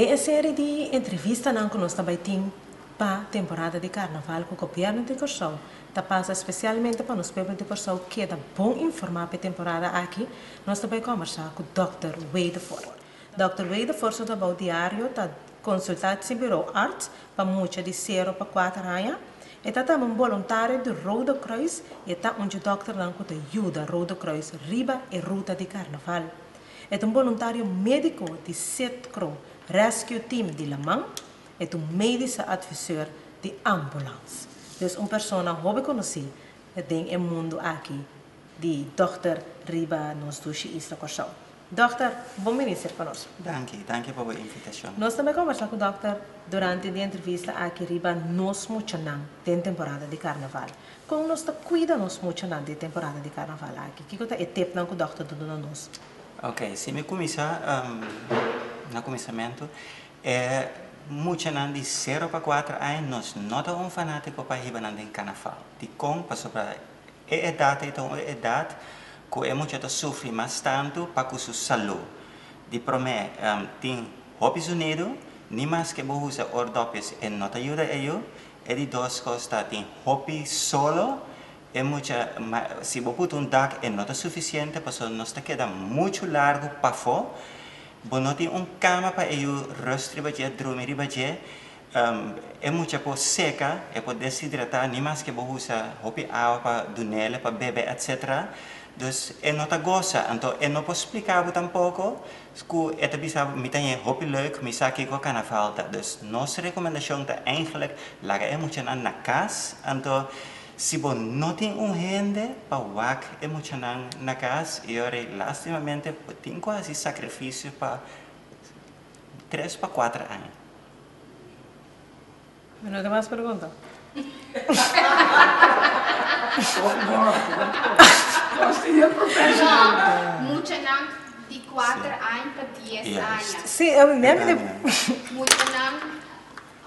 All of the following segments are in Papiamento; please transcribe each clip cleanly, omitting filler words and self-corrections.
Den e serie di entrevistanan ku nos ta bai tin pa temporada di karnaval ku Gobièrnu di Kòrsou ta pasa spesialmente pa nos pueblo di Kòrsou keda bon informá pa e temporada aki, nos ta bai kòmbersá ku dòkter Wedefort. Dòkter Wedefort su trabou diario ta konsultatiebureau arts pa mucha di sero pa kuater aña. E ta tambe un boluntario di Rode Kruis i e ta un dje dòkternan ku ta yuda Rode Kruis riba e ruta di karnaval. E ta un boluntario médiko di Sitcro Rescue Team di Laman. E ta un medische adviseur di ambulans. Dus un persona hopi konosí den e mundu aki di dòkter riba nos dushi isla Kòrsou. Dòkter, bon bini serka nos. Danki, danki pa bo invitashon. Nos ta bai kombersá ku dòkter durante di e entrevista aki riba nos muchanan den temporada di karnaval. Kon nos ta kuida nos muchanan den temporada di karnaval aki? Kiko ta e tepnan ku dòkter ta duna nos? Ok, si mi kuminsá na kuminsamentu, e muchanan di sero pa kuater aña nos no ta un fanátiko pa hiba nan den karnaval. Dikon? Pasobra e edat ei ta un edat ku e mucha ta sufri mas tantu pa ku su salú. Di promé, tin hopi zonido, ni maske bo usa oordopjes e no ta yuda e yu. E di dos kos ta tin hopi solo, e mucha si bo puta un dak e no ta sufisiente pasobra nos ta keda muchu largu pafó, bo no tin un kama pa e yu rust riba dje, drumi riba dje, e mucha por seka, e por deshidratá ni maske bo usa hopi awa pa dunele pa bebe etcetera, dus e no ta gosa, anto e no por splika bo tampoko Ku e ta bisa bo, mi ta ñe hopi leuk, mi sa kiko kana falta. Dus nos rekomendashon ta eigenlijk laga e muchanan na kas, anto si bo no tin un hende pa wak e muchanan na kas, e ora ei lastimamente bo tin ku hasi sakrifisio pa tres pa kuater aña. Mi no tin mas pregunta. Muchanan di kuater aña pa dies aña. Sí, mi di. Muchanan,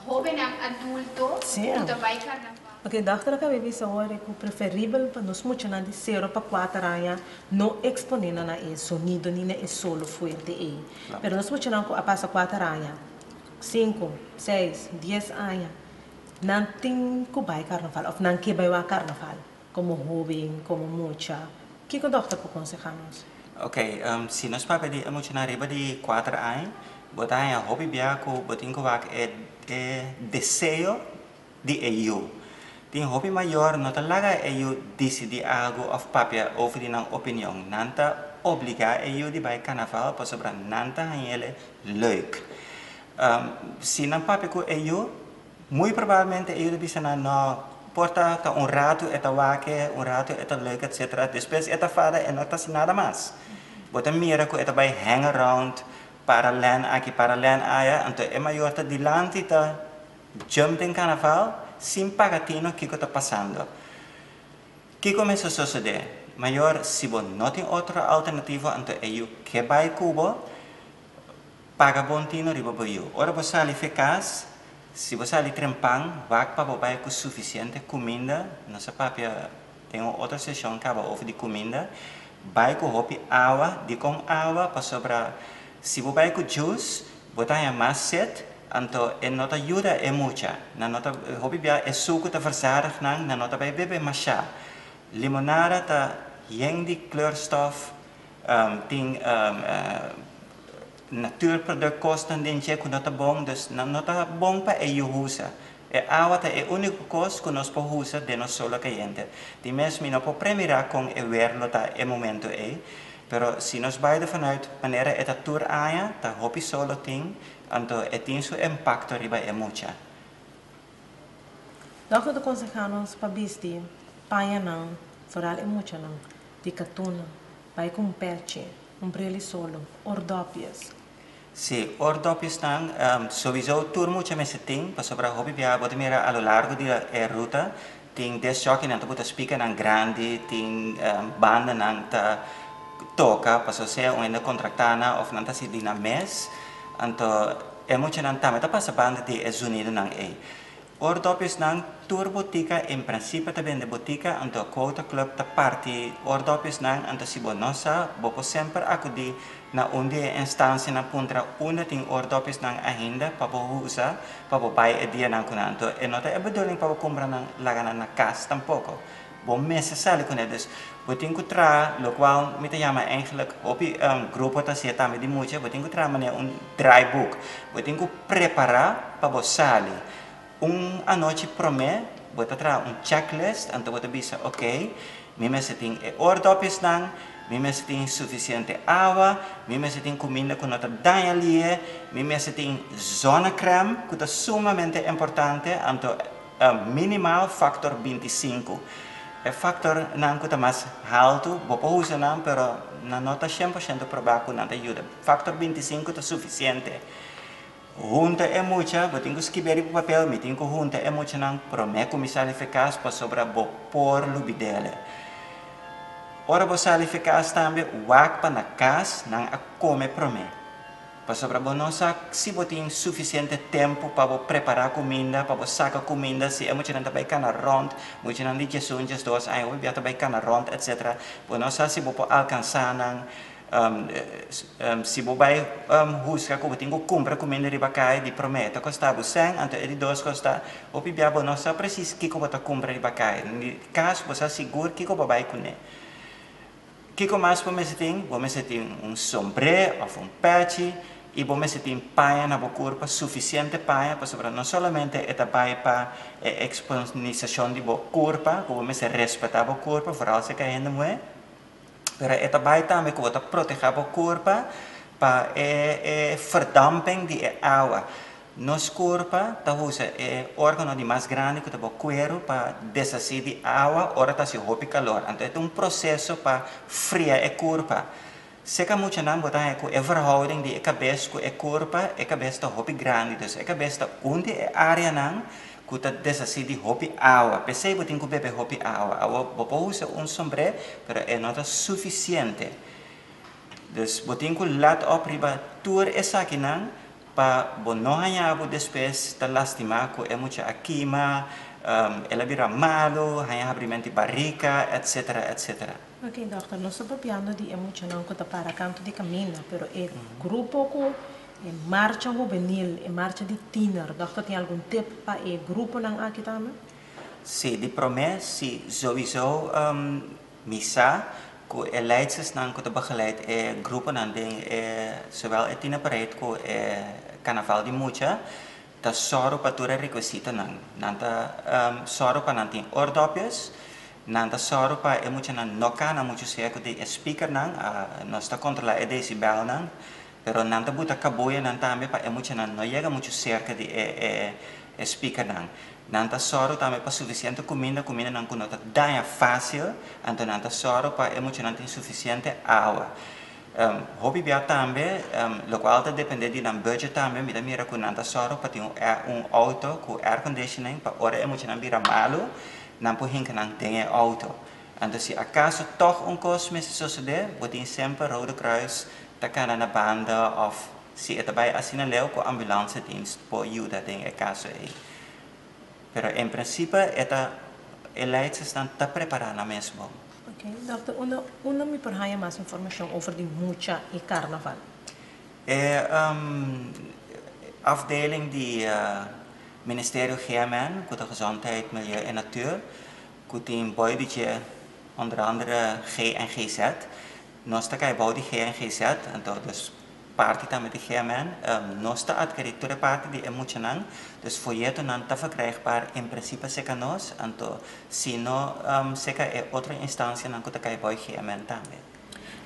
hóbennan adulto ku ta bai karnaval. Oke, dòkter a kaba bisa awor ku preferibel pa nos muchanan di sero pa kuater aña no eksponé nan na e sonido ni na e solo fuerte ei. Pero nos muchanan ku a pasa kuater aña. Sinku, seis, dies aña, nan tin ku bai karnaval òf nan ke bai wak karnaval komo hóben, komo mucha. Kiko dòkter por konsehá nos? Ok, si nos papia di e muchanan riba di kuater aña, bo ta haña hopi bia ku bo tin ku wak e e deseo di e yu. Tin hopi mayor no ta laga e yu disidí algu òf papia over di nan opinion. Nan ta obligá e yu di bai karnaval pasobra nan ta hañ'el leuk. Si nan papia ku e yu, muy probablemente e yu ta bisa nan no, por ta ta un ratu e ta wak e, un ratu e ta leuk etcetera. Despues e ta fada e no ta hasi nada mas. Bo ta mira ku e ta bai hang around, para lèn aki, para lèn aya, anto e mayor ta dilanti ta Jump den carnaval sin paga tino kico ta pasando. Kico mester sosode? Mayor si bo no tin otro alternativo anto e yu ke bay cu bo, paga bon tino riba bo yu. Ora bo sali fe cas, si bo sali trempan, wak pa bo bay cu suficiente cuminda, nos a papia den un otro sesion caba over di cuminda, bay cu hopi awa, dicon awa? Pasobra si bo bay cu juice, Bo ta haña mas set, anto e no ta yuda e mucha. Nan no ta, hopi bia e suku ta verzadig nan, nan no ta bai bebe mashá. Limonada ta yen di kleurstof, tin natuurproduct kosnan den dje ku no ta bon, dus nan no ta bon pa e yu usa. E awa ta e úniko kos ku nos por usa den nos solo kayente. Di mes mi no por premirá kon e wer lo ta e momento ei, pero si nos bai dervan uit manera e ta tur aña, ta hopi solo tin, anto e tin su impakto riba e mucha. Dòkter ta konsehá nos pa bisti pañanan, foral e muchanan, di katuna, bai ku un pèchi, un bril di solo, oordopjes. Sí, oordopjesnan sowieso tur mucha mester tin, pasobra hopi bia bo ta mira a lo largo di e ruta tin discjockeynan ta buta speakernan grandi, tin bandanan ta toka, pasobra sea un hende kontraktá nan òf nan ta hasi di nan mes, anto e muchanan tambe ta pasa banda di e zonidonan ei. Oordopjesnan, tur botika en principe ta bende botika, anto Quota Club ta parti oordopjesnan, anto si bo no sa, bo por semper acudi na un di e instancianan puntra unda tin oordopjesnan ainda pa bo usa pa bo bay e dianan cu nan. Anto e no ta e bedoeling pa bo cumpra nan laga nan na cas tampoco. Bo mester sali cune. Dus bo tin cu traha locual mi ta yama eigenlijk hopi grupo ta hacié tambe di mucha, bo tin cu traha manera un draaiboek. Bo tin cu prepara pa bo sali. Un anochi prome bo ta traha un checklist, anto bo ta bisa ok, mi mester tin e oordopjesnan, mi mester tin suficiente awa, mi mester tin cuminda cu no ta daña lie, mi mester tin zonnecrème cu ta sumamente importante, anto minimaal factor 25. E factornan cu ta mas halto bo por usa nan, pero nan no ta 100% proba cu nan ta yuda. Factor 25 ta suficiente. Hunta e mucha, bo tin cu skibi riba papel, mi tin cu hunta e muchanan prome cu mi sali fe cas pasobra bo por lubidele. Ora bo sali fe cas tambe, wak pa na cas nan a come prome. Pasobra bo no sa si bo tin suficiente tempo pa bo prepara cuminda, pa bo saca cuminda, si e muchanan ta bay cana rond, muchanan di 11, 12 aña, hopi bia ta bay cana rond, etcetera. Bo no sa si bo por alcansa nan, si bo bay husga cu bo tin cu cumpra cuminda riba caya di prome ta costa bo 100, anto e di dos costa, hopi bia bo no sa precies kico bo ta cumpra riba caya. Di cas bo sa sigur kico bo bay cune. Kico mas bo mester tin? Bo mester tin un sombré of un pechi y bo mester tin paña na bo curpa, suficiente paña, pasobra no solamente e ta bay pa e exponisacion di bo curpa, cu bo mester respeta bo curpa, vooral si ca hende muhe, pero e ta bay tambe cu bo ta proteha bo curpa pa e verdamping di e awa. Nos curpa ta usa e organo di mas grandi cu ta bo cuero pa deshaci di awa ora ta haci hopi calor. Anto e ta un proceso pa fria e curpa. Seca muchanan bo ta haya cu e verhouding di e cabes cu e curpa, e cabes ta hopi grandi. Dus e cabes ta un di e areanan cu ta deshaci di hopi awa. P'esey bo tin cu bebe hopi awa. Awo bo por usa un sombré, pero e no ta suficiente. Dus bo tin cu let op riba tur esakinan pa bo no haña bo despues ta lastima cu e mucha a kima, el a bira malo, haña habrimento di barica, etcetera, etcetera. Ok, dokter, nos ta papiando di e muchanan cu ta para canto di camina, pero e grupo cu e marcha hubenil, e marcha di tiener, dokter tin algun tip pa e gruponan aki tambe? Si, di prome, si, sowieso mi sa cu e leidstersnan cu ta begeleid e gruponan den e zowel e tienerparade cu e carnaval di mucha ta sòru pa tur e requisitonan. Nan ta sòru pa nan tin oordopjes, nan ta sòru pa e muchanan no cana mucho cerca di e speakernan, nos ta controla e decibelnan, pero nan ta buta cabuyanan tambe pa e muchanan no yega mucho cerca di e speakernan. Nan ta sòru tambe pa suficiente cuminda, cumindanan cu no ta daña facil, anto nan ta sòru pa e muchanan tin suficiente awa. Hopi bia tambe, locual ta depende di nan budget tambe, mi ta mira cu nan ta sòru pa tin un auto cu air conditioning pa ora e muchanan bira malo, nan por hinca nan den e auto. Anto si acaso toch un cos mester sucede, bo tin semper Rode Kruis ta cana na banda of si e ta bay asina leu cu ambulance dienst por yuda den e caso ey. Pero en principe e ta e leidstersnan ta prepara nan mes bon. Ok, dokter, unda mi por haya mas informacion over di mucha y carnaval? E afdeling di Ministerio GMN, cu ta Gezondheid, Milieu en Natuur, cu tin boy di dje onder andere G en GZ. Nos ta cay bou di G en GZ, anto dus parti tambe di GMN. Nos ta adkeri tur e parti di e muchanan, dus foyetonan ta verkrijgbaar in principe seca nos, anto si no seca e otro instancianan cu ta cay bou GMN tambe.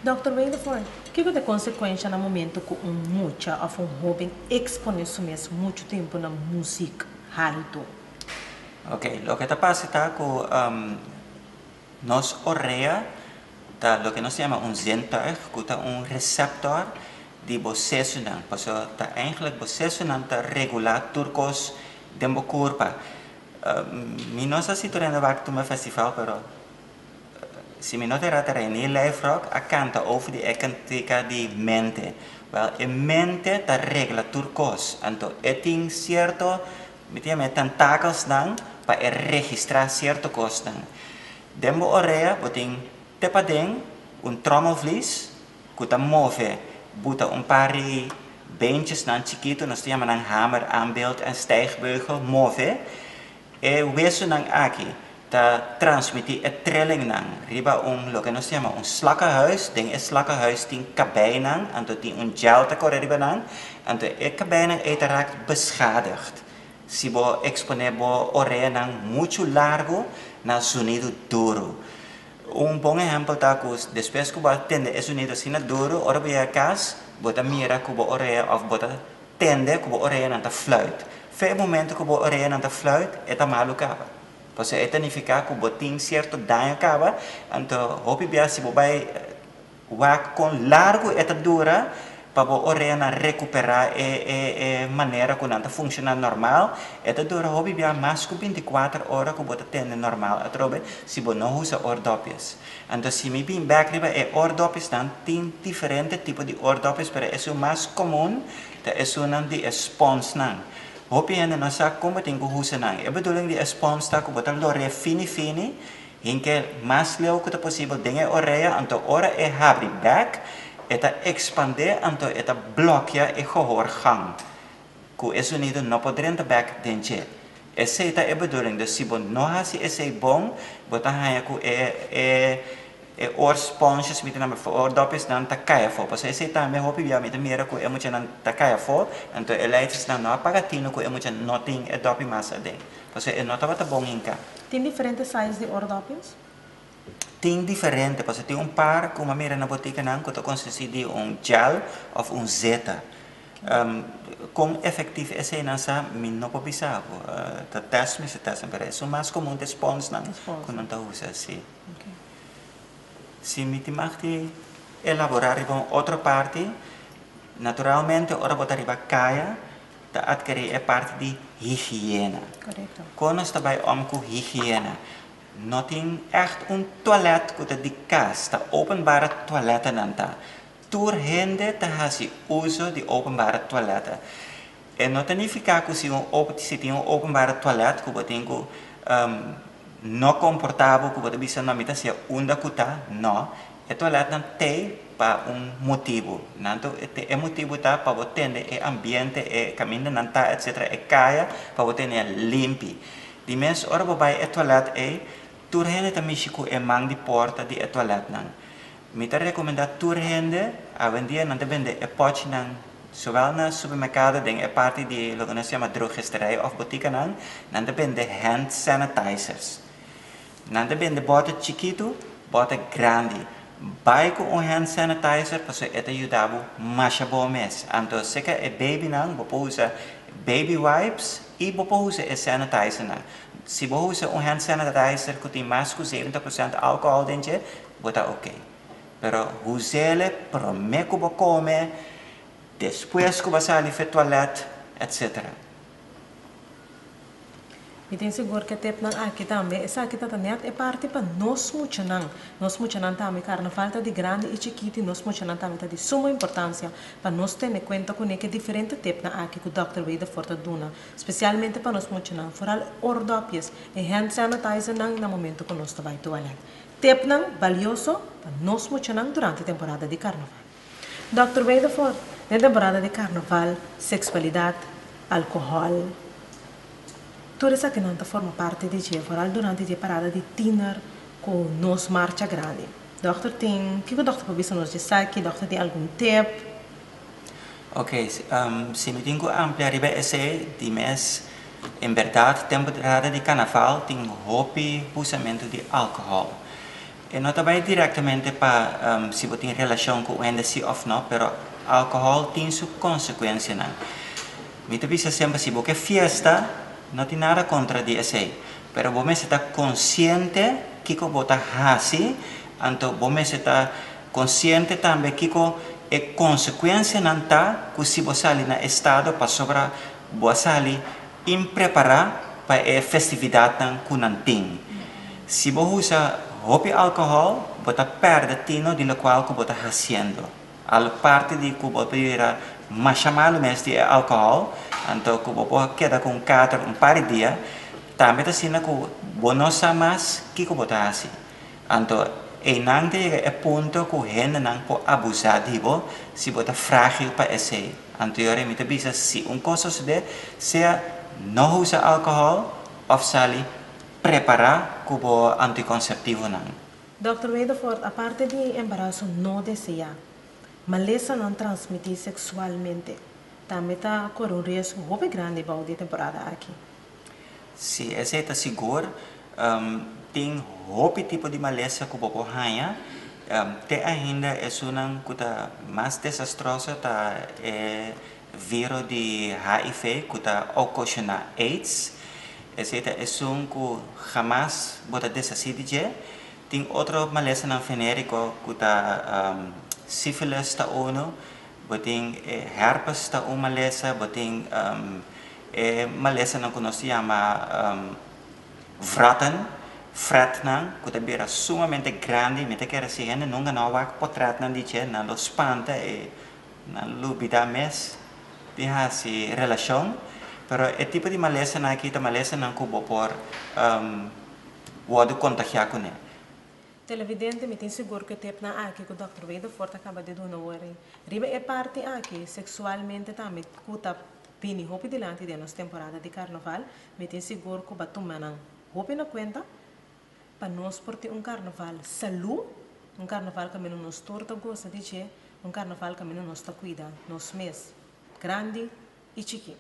Dr. Wedervoort, kico ta e consecuencia na momento cu un mucha of un hoben expone su mes mucho tempo na musica halto? Ok, loke ta pasa ta cu nos orea ta loke nos ta yama un zintuig, cu ta un receptor di bo sesunan. Pasobra ta eigenlijk bo sesunan ta regula tur cos den bo curpa. Mi no sa si tur hende wak Tumba Festival, pero si mi no ta erra ta Rene Lijfrock a canta over di e cantica di mente. Wel, e mente ta regla tur cos. Anto e tin cierto Mi tin e tentakels nan pa e registrá sierto kosnan. Den bo orea bo tin te paden un trommelvlies ku ta move buta un par di beentjesnan chikitu, nos ta yama nan hamer, aambeeld en stijgbeugel, move. E wesunan aki ta transmití e trillingnan riba un loke nos ta yama un slakkenhuis. Den e slakkenhuis tin kabeinan, anto tin un gel ta kore riba nan, anto e kabeinan ei ta raak beschadigd si bo eksponé bo oreanan muchu largu na zonido duru. Un bon ehèmpel ta ku despues ku bo a tende e zonido asina duru, ora bo yega kas bo ta mira ku bo orea òf bo ta tende ku bo oreanan ta fluit. Fe e momento ku bo oreanan ta fluit, e ta malu kaba. Pasobra e ta nifiká ku bo tin sierto daño kaba, anto hopi bia si bo bai wak kon largu e ta dura pa bo oreanan rekuperá e e e manera ku nan ta funshoná normal, e ta dura hopi bia mas ku 24 ora ku bo ta tende normal atrobe si bo no usa oordopjes. Anto si mi bin bèk riba e oordopjesnan, tin diferente tipo di oordopjes, pero esun mas komun ta esunnan di e sponsnan. Hopi hende no sa kon bo tin ku usa nan. E bedoeling di e spons ta ku bo ta lor'é fini fini, hink'é mas leu ku ta posibel den e orea, anto ora e habri bèk, e ta ekspandé anto e ta blòkia e gehoorgang, ku e zonido no por drenta bèk den dje. Esei ta e bedoeling. Dus si bo no hasi esei bon, bo ta haña ku e e e oorsponsjes, mi ta namba oordopjesnan ta kai afó. Pasobra esei tambe hopi bia mi ta mira ku e muchanan ta kai afó, anto e leidstersnan no a paga tino ku e mucha no tin e dòpi mas aden. Pasobra e no tabata bon hinká. Tin diferente size di oordopjes? Tin diferente, pasobra tin un par ku mi a mira na botikanan ku ta konsistí di un gel òf un zeta. Kon efektief eseinan sa, mi no por bisa bo. Ta tèst mester tèst nan, pero esun mas komun ta e sponsnan ku nan ta usa, si. Si mi tin mag di elaborá riba un otro parti, naturalmente ora bo ta riba kaya ta atkerí e parti di higiena. Kon nos ta bai om ku higiena? No tin ègt un tualèt ku ta di kas, ta openbare tualètenan ta. Tur hende ta hasi uso di openbare tualèt. E no ta nifiká ku si un si tin un openbare tualèt ku bo tin ku no komportá bo ku bo ta bisa no mi ta hasié unda ku ta, no. E tualètnan t'ei pa un motibu. Nan ta e motibu ta pa bo tende e ambiente, e kaminda nan ta etcetera, e kaya pa bo tene limpi. Di mes ora bo bai e tualèt ei, tur hende ta mishi ku e man di porta di e tualètnan. Mi ta rekomendá tur hende, awendia nan ta bende e pòchinan sowel na supermerkado den e parti di loke nos yama drogisterij òf botikanan, nan ta bende hand sanitizers. Nan ta bende bòter chikitu, bòter grandi. Bai ku un hand sanitizer pasobra e ta yuda bo masha bon mes. Anto seka e babynan bo por usa baby wipes i bo por usa e sanitizernan. Si bo usa un hand sanitizer ku tin mas ku 70% alkohòl den dje, bo ta ok. Pero huzele promé ku bo kome, despues ku bo a sali for tualèt, etcetera. Mi tin sigur ku e tepnan aki tambe, esaki ta ta nèt e parti pa nos muchanan. Nos muchanan tambe, karnaval ta di grandi i chikiti, nos muchanan tambe ta di suma importansia pa nos tene kuenta kuné ku e diferente tepnan aki ku dòkter Wedervoort ta duna, spesialmente pa nos muchanan, foral oordopjes i hand sanitizernan na momento ku nos ta bai tualèt. Tepnan balioso pa nos muchanan durante temporada di karnaval. Dòkter Wedervoort, Den temporada di karnaval, seksualidat, alkohòl, tur esakinan ta forma parti di dje, foral durante di e parada di tiner ku nos marcha grandi. Dòkter tin, kiko dòkter por bisa nos di esaki? Dòkter tin algun tep? Ok, si mi tin ku amplia riba esei, di mes, en bèrdat temporada di karnaval tin hopi usamentu di alkohòl. E no ta bai direktamente pa si bo tin relashon ku un hende si òf no, pero alkohòl tin su konsekuensianan. Mi ta bisa semper si bo ke fiesta, no tin nada kontra di esei, pero bo mester ta konsiente kiko bo ta hasi, anto bo mester ta konsiente tambe kiko e konsekuensianan ta ku si bo sali na estado pasobra bo a sali imprepará pa e festividatnan ku nan tin. Si bo usa hopi alkohòl, bo ta pèrdè tino di lokual ku bo ta hasiendo. Al parti di ku bo ta bira Masha malu mes di e alkohòl, anto ku bo por keda ku un kater un par di dia, tambe ta asina ku bo no sa mas kiko bo ta hasi. Anto einan ta yega e punto ku hendenan por abusá di bo si bo ta frágil pa esei. Anto yora mi ta bisa si un kos sosodé, sea no usa alkohòl òf sali prepará ku bo antikonseptivonan. Dòkter Wedervoort, aparte di embaraso no deseá, malesanan transmití seksualmente tambe ta kore un riesgo hopi grandi bou di e temporada aki. Sí, esei ta sigur. Tin hopi tipo di malesa ku bo por haña. Te ainda esunnan ku ta mas desastroso ta e viro di HIV ku ta okashoná aids. Esei ta esun ku hamas bo ta deshasí di dje. Tin otro malesanan venériko ku ta sífilis ta unu, bo tin e herpes ta un malesa, bo tin e malesanan ku nos ta yama wratten, fretnan ku ta bira sumamente grandi. Mi ta kere si hende nunka no a wak potretnan di dje, nan lo spanta i nan lubida mes di hasi relashon. Pero e tipo di malesanan aki ta malesanan ku bo por wòrdu kontagiá kuné. Televidente, mi tin sigur ku e tepnan aki ku dòkter Wedervoort a kaba di duna wòrdu riba e parti aki seksualmente tambe ku ta bini hopi dilanti den nos temporada di karnaval. Mi tin sigur ku bo a tuma nan hopi na kuenta pa nos por tin un karnaval salú, un karnaval kaminda nos tur ta gosa di dje, un karnaval kaminda nos ta kuida nos mes, grandi i chikí.